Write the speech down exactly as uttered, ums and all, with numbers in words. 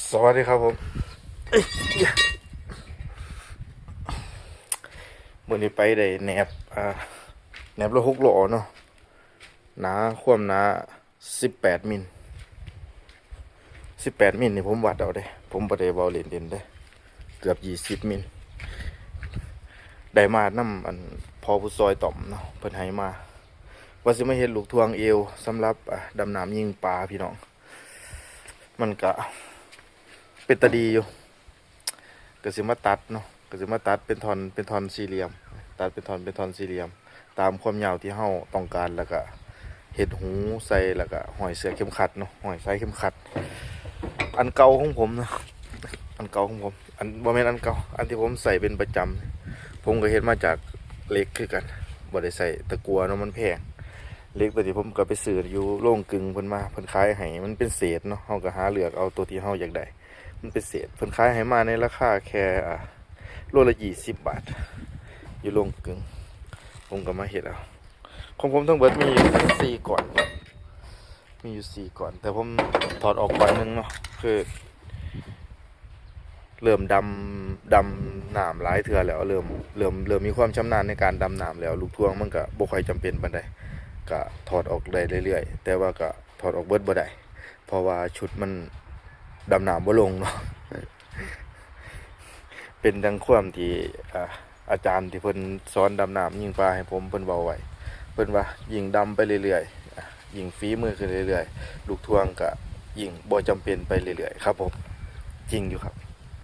สวัสดีครับผม มื้อนี้ไปได้แหนบ อ่า แหนบรถหกล้อเนาะ หนา ความหนา สิบแปดมิล สิบแปดมิลนี่ผมวัดเอาเด้ ผมบ่ได้เว้าเล่นๆเด้ เกือบยี่สิบมิล ได้มานำอันพ่อผู้ซอยต่อมเนาะ เพิ่นให้มา ว่าสิมาเฮ็ดลูกถ่วงเอวสำหรับ อ่า ดำน้ำยิงปลาพี่น้อง มันกะเป็นตาดีอยู่ ก็สิมาตัดเนาะ ก็สิมาตัดเป็นท่อน เป็นท่อนสี่เหลี่ยม ตัดเป็นท่อน เป็นท่อนสี่เหลี่ยม ตามความยาวที่เฮาต้องการ แล้วก็เฮ็ดหูใส่ แล้วก็ห้อยเสื้อเข็มขัดเนาะ ห้อยสายเข็มขัด อันเก่าของผมนะ อันเก่าของผม อัน บ่แม่นอันเก่า อันที่ผมใส่เป็นประจำ ผมก็เฮ็ดมาจากเหล็กคือกัน บ่ได้ใส่ตะกั่วเนาะ มันแพง เหล็กตัวนี้ผมก็ไปซื้ออยู่โรงกลึงเพิ่นมา เพิ่นขายให้ มันเป็นเศษเนาะ เฮาก็หาเลือกเอาตัวที่เฮาอยากได้ มันเป็นเศษ เพิ่นขายให้มาในราคาแค่ อ่า โลละยี่สิบบาท อยู่โรงกลึง ผมก็มาเฮ็ดเอา ของผมทั้งเบิดมีอยู่สี่ก้อน มีอยู่สี่ก้อน แต่ผมถอดออกก้อนหนึ่งเนาะ คือ เริ่มดำ ดำน้ำหลายเทื่อแล้ว เริ่ม เริ่ม เริ่มมีความชำนาญในการดำน้ำแล้ว ลูกถ่วงมันก็บ่ค่อยจำเป็นปานใด ก็ถอดออกได้เรื่อยๆ แต่ว่าก็ถอดออกเบิดบ่ได้ เพราะว่าชุดมันดำน้ำบ่ลงเนาะ เป็นดังความที่ อ่า อาจารย์ที่เพิ่นสอนดำน้ำยิงปลาให้ผม เพิ่นเว้าไว้ เพิ่นว่ายิ่งดำไปเรื่อยๆ อ่า ยิ่งฝีมือขึ้นเรื่อยๆ ลูกถ่วงก็ยิ่งบ่จำเป็นไปเรื่อยๆ ครับผม จริงอยู่ครับ